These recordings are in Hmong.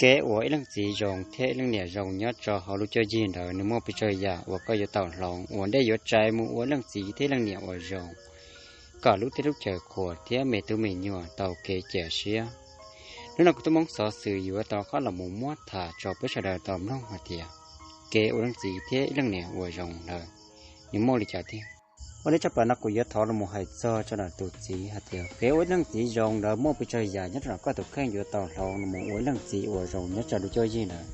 Kev ua ib leej txiv zoo thiab ib leej niam zoo nyob rau hauv lub cuab yig ntawd nws muaj pes tsawg yam uas koj yuav tau hloov ua ntej yuav txais mus ua ib leej txiv thiab ib leej niam uas zoo, kom lub teb lub chaw qhuas thiab me tub me nyuam tau kev cia siab. Hnub no kuv tub Hmoob xov xwm yuav tau qab los mus muab tham rau peb sawv daws tau mloog hais tias kev ua leej txiv thiab ib leej niam uas zoo ntawd nws muaj li cas tiag. Ua li tshaj plaws no kuv yuav thov los mus hais txog rau ntawm tus txiv hais tias kev ua ib leej txiv zoo ntawd muaj pes tsawg yam nyob rau ntawm koj tus kheej yuav tau hloov los mus ua ib leej txiv uas zoo nyob rau lub cuab yig ntawd.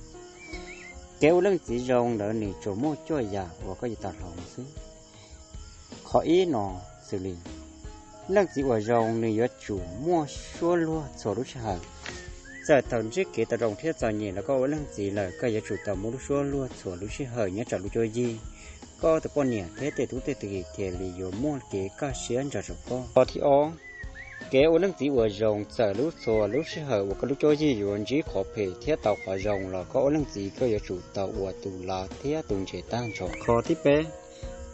Kev ua leej txiv zoo ntawd nws tsuas muaj cuaj yam uas koj yuav tau hloov xwb. Qhov ib no xws li leej txiv uas zoo nws yuav tsum muaj suab luag txhua lub sij hawm. Txawm thaum ntsib kev tau zoo thiab txom nyem los koj ua leej txiv lawm koj yuav tsum tau muaj lub suab luag txhua lub sij hawm nyob rau lub cuab yig. Koj tus poj niam thiab tej tub tej ki thiaj li yuav muaj kev kaj siab nrog rau koj. Qhov thib ob, kev ua leej txiv uas zoo txawm lub txhua lub sij hawm uas koj lub cuab yig yuav ntsib qhov phem thiab tau qhov zoo los koj ua leej txiv koj yuav tsum tau ua tus lav thiab tus ntse tag nrho. Qhov thib peb,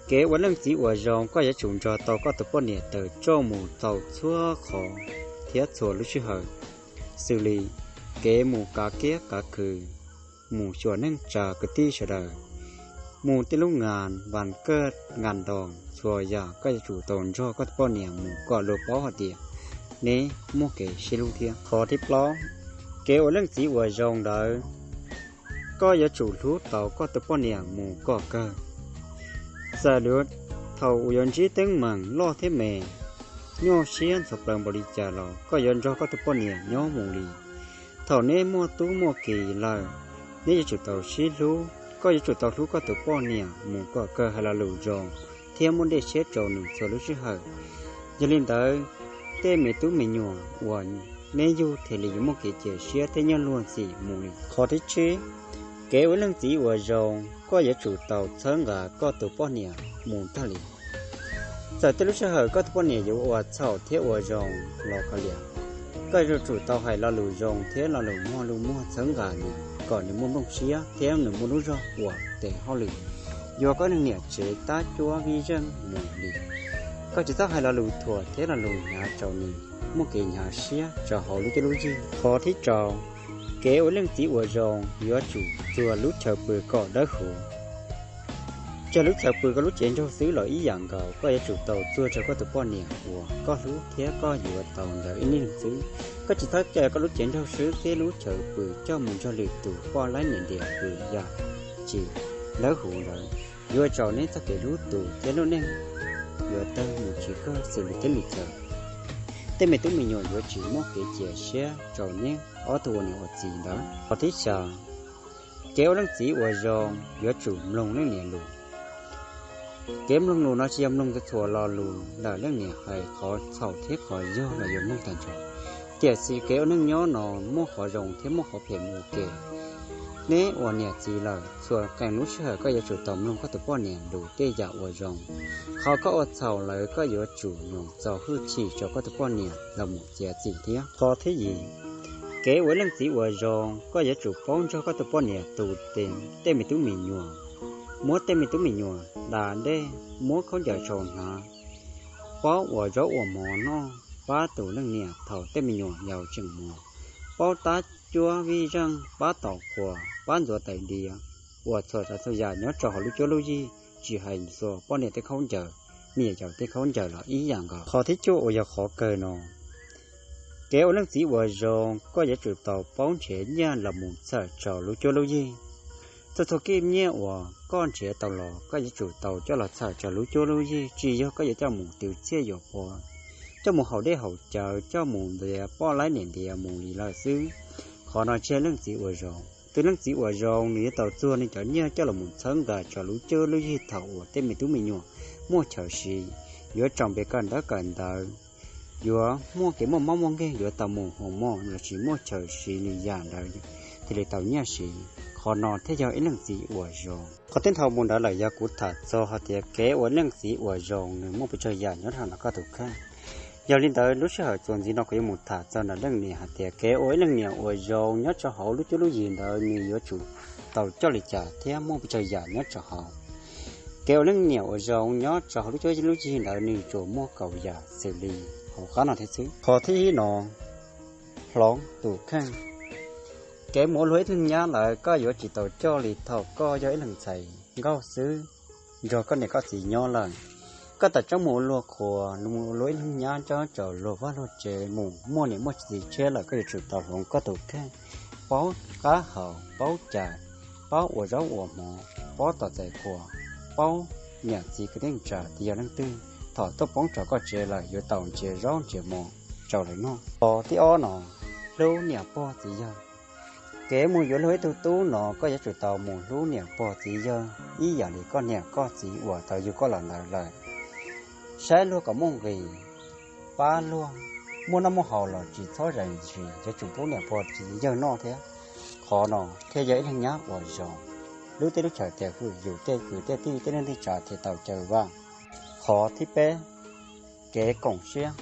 kev ua leej txiv uas zoo koj yuav tsum nrog tau koj tus poj niam tawm rooj mus txaus txhua qhov thiab txhua lub sij hawm, xws li kev mus kav kiab kav khw, mus xyuas neej tsa kwv tij sawv daws, mus tej lub ngas vas kaj ngas ntos txhua yam koj yuav tsum tau nrog koj tus poj niam mus kom luag paub hais tias neb muaj kev sib hlub thiab. Qhov thib plaub, kev ua leej txiv uas zoo ntawd koj yuav tsum hlub tau koj tus poj niam mus kom kawg. Txawm thaum uas yuav ntsib teeb meem loj thiab me, nyuaj siab ntxhov plaws npaum li cas los koj yuav nrog koj tus poj niam nyob mus li. Thaum neb muaj tub muaj ki lawm, neb yuav tsum tau sib hlub, koj yuav tsum tau hlub koj tus poj niam mus kom kawg, hais lo lus zoo thiab muaj ntiaj siab rau nws txhua lub sij hawm. Yog li ntawd, tej me tub me nyuam uas neb yug thiaj li yuav muaj kev cia siab thiab nyob luag ntxim mus li. Qhov thib tsib, kev ua ib leej txiv uas zoo, koj yuav tsum tau txhawb nqa koj tus poj niam mus tag li. Txawm tej lub sij hawm koj tus poj niam yuav ua txhaum thiab ua zoo los kav liam, koj yuav tsum tau hais lo lus zoo thiab lo lus muaj lus muag txhawb nqa nws kom nws muaj nplooj siab thiab nws muaj lub zog ua tes hauj lwm, yuav koj neeg niam tsev tab cuab vij zeej mus li. Koj tsis txhob hais lo lus thuam thiab lo lus hnyav rau nws muaj kev hnyav siab rau hauv lub cuab lub yig. Qhov thib rau, kev ua ib leej txiv uas zoo yuav tsum txuag lub chaw pw kom dawb huv. Txawm lub chaw pw koj lub cev nraug xwb los ib yam nkaus, koj yuav tsum tau txuag rau koj tus poj niam uas koj hlub thiab koj yuav tau ntawd ib leeg xwb. Koj tsis txhob caw koj lub cev nraug xwb thiab lub chaw pw coj mus nrog lwm tus poj laib niam ntiav pw yam tsis dawb huv ntawd, yuav ua rau neb txoj kev hlub tus thiab lub neej yuav tawg mus tsis kawg xws li teb li chaw. Tej me tub me nyuam yuav tsis muaj kev cia siab rau neb ob tug ua niam ua txiv ntawd. Qhov thib xya, kev ua leej txiv uas zoo yuav tsum mloog leej niam lus. Kev mloog lus no tsis yog mloog txhua lo lus ntawm leej niam hais qhov txhaum thiab qhov yog los yuav mloog tag nrho. Tiam sis kev ua neej nyob no muaj qhov zoo thiab muaj qhov phem mus ua ke. Neb ua niam txiv lawm, txhua qee lub sij hawm koj yuav tsum tau mloog koj tus poj niam lus tej yam uas zoo. Qhov koj ua txhaum lawm koj yuav tsum nyoos txo hwj chim rau koj tus poj niam los mus txiav txim thiab. Qhov thib yim, kev ua ib leej txiv uas zoo koj yuav tsum paub nrog koj tus poj niam tu tej me tub me nyuam, muab tej me tub me nyuam da dej, muab khaub ncaws tsau hnav, paub ua zaub ua mov noj, pab tus leej niam thaum tej me nyuam yaus tseem mos, paub tab cuab vij zeej, pab tos qhua, pab ntxuav tais diav, ua txhua tsav txhua yam nyob rau hauv lub cuab lub yig, tsis hais txhua poj niam tej khaub ncaws, me nyuam yaus tej khaub ncaws los ib yam nkaus. Qhov thib cuaj uas yog qhov kawg no, kev ua leej txiv uas zoo koj yuav tsum tau paub nrhiav nyiaj los mus txhawm rau lub cuab lub yig. Txhua txhua kij nyiaj uas koj nrhiav tau los koj yuav tsum tau coj los txhawm rau lub cuab lub yig, tsis yog koj yuav coj mus twv txhiaj yuam pua, coj mus haus dej haus cawv, coj mus ntiav poj laib niam ntiav mus li lawm xwb. Qhov no tsis yog leej txiv uas zoo. Tus leej txiv uas zoo nws yuav tau txuag nws cov nyiaj coj los mus txhawb nqa rau lub cuab lub yig thaum uas tej me tub me nyuam muaj chaw siv, yuav tsaus npe kawm ntaub kawm ntawv, yuav muaj kev muaj mob muaj nkeeg, yuav tau mus hoo moj lossis muaj chaw siv li yam ntawd thiaj li tau nyiaj siv. Qhov no thiaj yog ib leej txiv uas zoo. Qhov tib dhau mus ntawd lawm yog kuv tham txog hais tias kev ua ib leej txiv uas zoo nws muaj pes tsawg yam nyob rau ntawm koj tus kheej. Yog li ntawd lub sij hawm txuas ntxiv no kuv yuav mus tham txog ntawm leej niam hais tias kev ua ib leej niam uas zoo nyob rau hauv lub cuab lub yig ntawd nws yuav tsum tau coj li cas thiab muaj pes tsawg yam nyob rau hauv. Kev ua leej niam uas zoo nyob rau hauv lub cuab lub yig ntawd nws tsuas muaj kaum yam xws li hauv qab no thiab xwb. Qhov thib ib no, hloov tus kheej. Kev mus ua luag ib leeg nyab lawm koj yuav tsis tau coj li thaum koj yog ib leeg ntxhais nkauj xwb, nrog koj niam koj txiv nyob lawm. Koj tawm tseeb mus ua luag qhua, mus ua luag ib leeg nyab nyob rau luag vaj luag tsev, mus muaj niam muaj txiv tshiab lawm, koj yuav tsum tau hloov koj tus kheej, paub qab hau, paub cai, paub ua zaub ua mov, paub tos txais qhua, paub niam txiv kwv tij neej tsa, tsis yog leej twg thaum tuaj poob rau koj tsev lawm yuav tau ntsia zaub ntsia mov rau lawv noj. Qhov thib ob no, hlub niam pog txiv yawg. Kev mus yuav luag ib tug tub no koj yuav tsum tau mus hlub niam pog txiv yawg ib yam li koj niam koj txiv uas tau yug koj los ntawd lawm. Saib luag kom muaj nqis, pab luag, muaj noj muaj haus los tsis txhob zais zis, yuav tsum pub niam pog txiv yawg noj thiab. Qhov no thiaj yog ib leeg nyab uas zoo, hlub tej lub chaw tias hwm yus tej kwv tej tij tej neej tej tsav thiaj tau cawm vaj. Qhov thib peb, kev koom siab.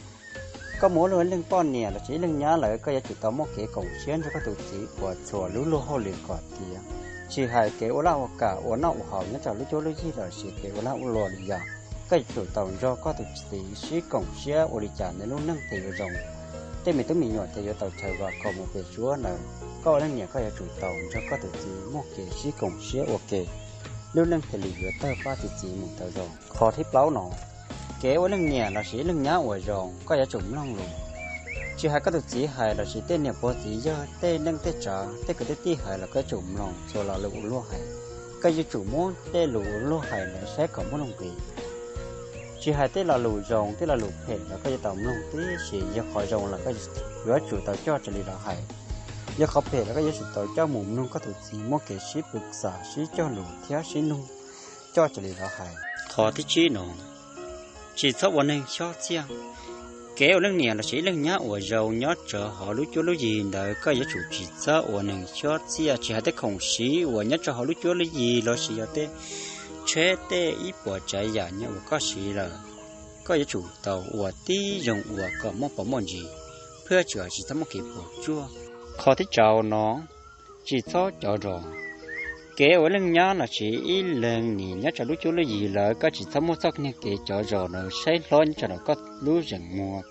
Koj mus ua luag ib leeg poj niam lossis ib leeg nyab lawm koj yuav tsum tau muaj kev koom siab nrog koj tus txiv uas txhua lub luag hauj lwm kom tiav. Tsis hais kev ua laj ua kam ua noj ua haus nyob rau lub cuab lub yig lossis kev ua lag ua luam li yom, koj yuav tsum tau nrog koj tus txiv sib koom siab ua li cas nws lub neej thiaj yuav zoo, tej me tub me nyuam thiaj yuav tau chaw vam khom mus pem suab ntawd. Koj ua leej niam koj yuav tsum tau nrog koj tus txiv muaj kev sib koom siab ua ke, lub neej thiaj li yuav tawg pab txiv txiv mus tau zoo. Qhov thib plaub no, kev ua leej niam lossis leej nyab uas zoo koj yuav tsum mloog lus. Tsis hais koj tus txiv hais lossis tej niam pog txiv yawg tej neej tej tsav tej kwv tej tij hais los koj yuav tsum mloog txhua lo lus uas luag hais. Koj yuav tsum muab tej lus uas luag hais ntawd saib kom muaj nuj nqis. Tsis hais tej lo lus zoo tej lo lus phem los koj yuav tau mloog tib si, yog qhov zoo los koj yuav tsum tau coj raws li lawv hais, yog qhov phem los koj yuav tsum tau coj mus mloog koj tus txiv muaj kev sib pw xam sib cog lus thiab sib nug coj raws li lawv hais. Qhov thib tsib no, tsis txhob ua neeg xyob txiaj. Kev ua leej niam lossis ib leej nyab uas zoo nyob rau hauv lub cuab lub yig ntawd koj yuav tsum tsis txhob ua neeg xyob txiaj, tsis hais tej khoom siv uas nyob rau hauv lub cuab lub yig lossis yog tej tsheb tej ib puas tsav yam nyob uas koj siv lawm, koj yuav tsum tau ua tib zoo ua kom muaj pov muaj ntsis, phaj tsuas tsis txhob muaj kev puas tsuaj. Qhov thib rau no, tsis txhob cov zos. Kev ua leej nyab lossis ib leeg niam nyob rau lub cuab lub yig lawm koj tsis txhob muaj txoj niag kev cov zos no saib hlob nyob rau koj lub zeem muag,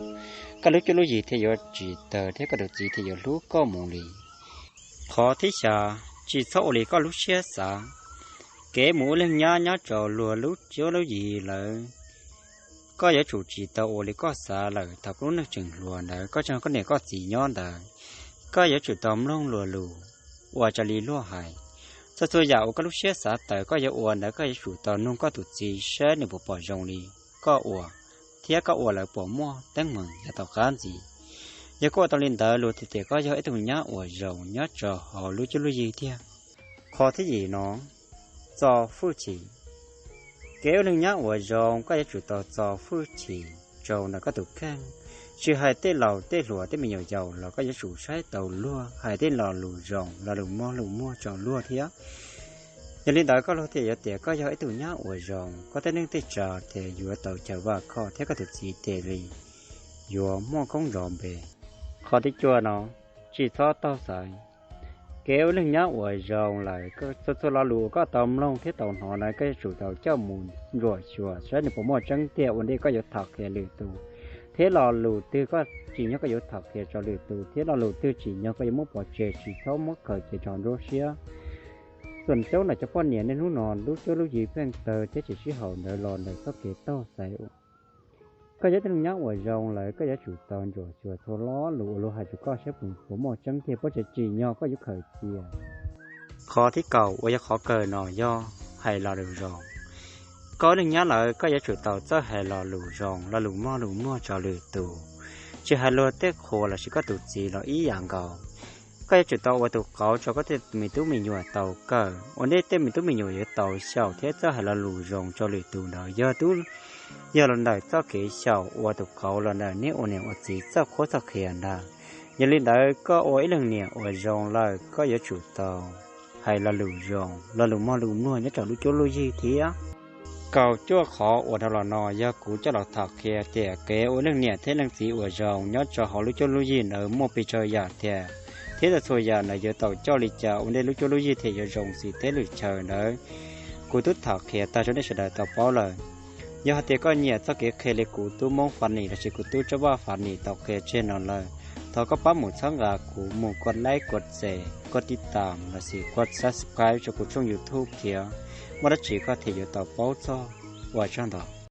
koj lub cuab lub yig thiaj yuav tsis tawg thiab koj tus txiv thiaj yuav hlub koj mus li. Qhov thib xya, tsis txhob ua li koj lub siab xav. Kev mus ua leej nyab nyob rau luag lub cuab lub yig lawm, koj yuav tsum tsis tau ua li koj xav lawm thaum koj lub neej tseem hluas ntawd koj tseem nrog koj niam koj txiv nyob ntawd. Koj yuav tsum tau mloog luag lus, ua raws li luag hais. Txhua txhua yam uas koj lub siab xav tawm koj yuav ua ntawd koj yuav tsum tau nug koj tus txiv saib nws puas pom zoo li koj ua, thiab koj ua lawv puas muaj teeb meem yav tom qab ntxiv. Yog koj ua tau li ntawd luag thiaj tias koj yog ib tug nyab uas zoo nyob rau hauv lub cuab lub yig tiag. Qhov thib yim no, txo hwj chim. Kev ua neeg nyab uas zoo koj yuav tsum tau txo hwj chim rau ntawm koj tus kheej. Tsis hais tej laus tej hluas tej me nyuam yaus los koj yuav tsum saib taus luag, hais tej lo lus zoo lo lus mog lus muag rau luag thiab. Yog li ntawd koj luag thiaj yuav tias koj yog ib tug nyab uas zoo, koj tej neej tej tsav thiaj yuav tau chaw vam khom thiab koj tus txiv thiaj li yuav muaj koob zov npe. Qhov thib cuaj no, tsis txhob taug xaiv. Kev ua neeg nyab uas zoo lawm, txhua txhua lo lus uas koj tau mloog thiab tau hnov na koj yuav tsum tau coj mus ntsuam xyuas saib nws puas muaj tseeb tiag ua ntej koj yuav tham qhia lwm tus, thiab lo lus twg koj tsim nyog koj yuav tham qhia rau lwm tus, thiab lo lus twg tsim nyog koj yuav muab pov tseg, tsis txhob muab khaws cia rau nruab siab. Txuas coob ntawm cov poj niam niaj hnub no lub cuab lub yig pheej tawg thiab tsis sib haum ntawd los ntawm txoj kev taug xaiv. Koj yog ib tug neeg nyab uas zoo lawm koj yuav tsum tau ntsuam xyuas txhua lo lus uas luag hais rau koj saib puas muaj tseeb tiag, puas tseem tsim nyog koj yuav khaws cia. Qhov thib kaum uas yog qhov kawg no yog hais lo lus zoo. Koj neeg nyab lawm koj yuav tsum tau txawj hais lo lus zoo lo lus mog lus muag rau lwm tus, tsis hais luag tej qhua lossis koj tus txiv los ib yam nkaus. Koj yuav tsum tau ua tus qauv rau koj tej me tub me nyuam tau kawm, ua ntej tej me tub me nyuam yuav tau xyaum thiab txawj hais lo lus zoo rau lwm tus ntawd yog tub, yog los ntawm txoj kev xyaum ua tus qauv los ntawm neb ua niam ua txiv txoj qhuab txoj qhia ntag. Yog li ntawd koj ua ib leeg niam uas zoo lawm koj yuav tsum tau hais lo lus zoo lo lus mog lus muag nyob rau lub cuab lub yig thiab. Kaum cuaj qhov uas dhau los no yog kuv coj los tham qhia tias kev ua leej niam thiab leej txiv uas zoo nyob rau hauv lub cuab lub yig ntawd muaj pes tsawg yam tiag, thiab txhua txhua yam ntawd yuav tau coj li cas ua ntej lub cuab lub yig thiaj yuav zoo xis teb lwm chaw ntawd. Kuv twb tham qhia tag rau nej sawv daws tau paub lawm. Yog hais tias koj nyiam txoj kev qhia li kuv tub Hmoob Fas Nis lossis kuv tub Tsab Vaj Fas Nis tau qhia tseg no lawm, thov koj pab mus txhawb nqa kuv mus kua laib kua txes, koj tib tas los sis koj subscribe rau kuv tshooj YouTube thiab, muaj dab tsi koj thiaj yuav tau paub txog. Ua tsaug ntau.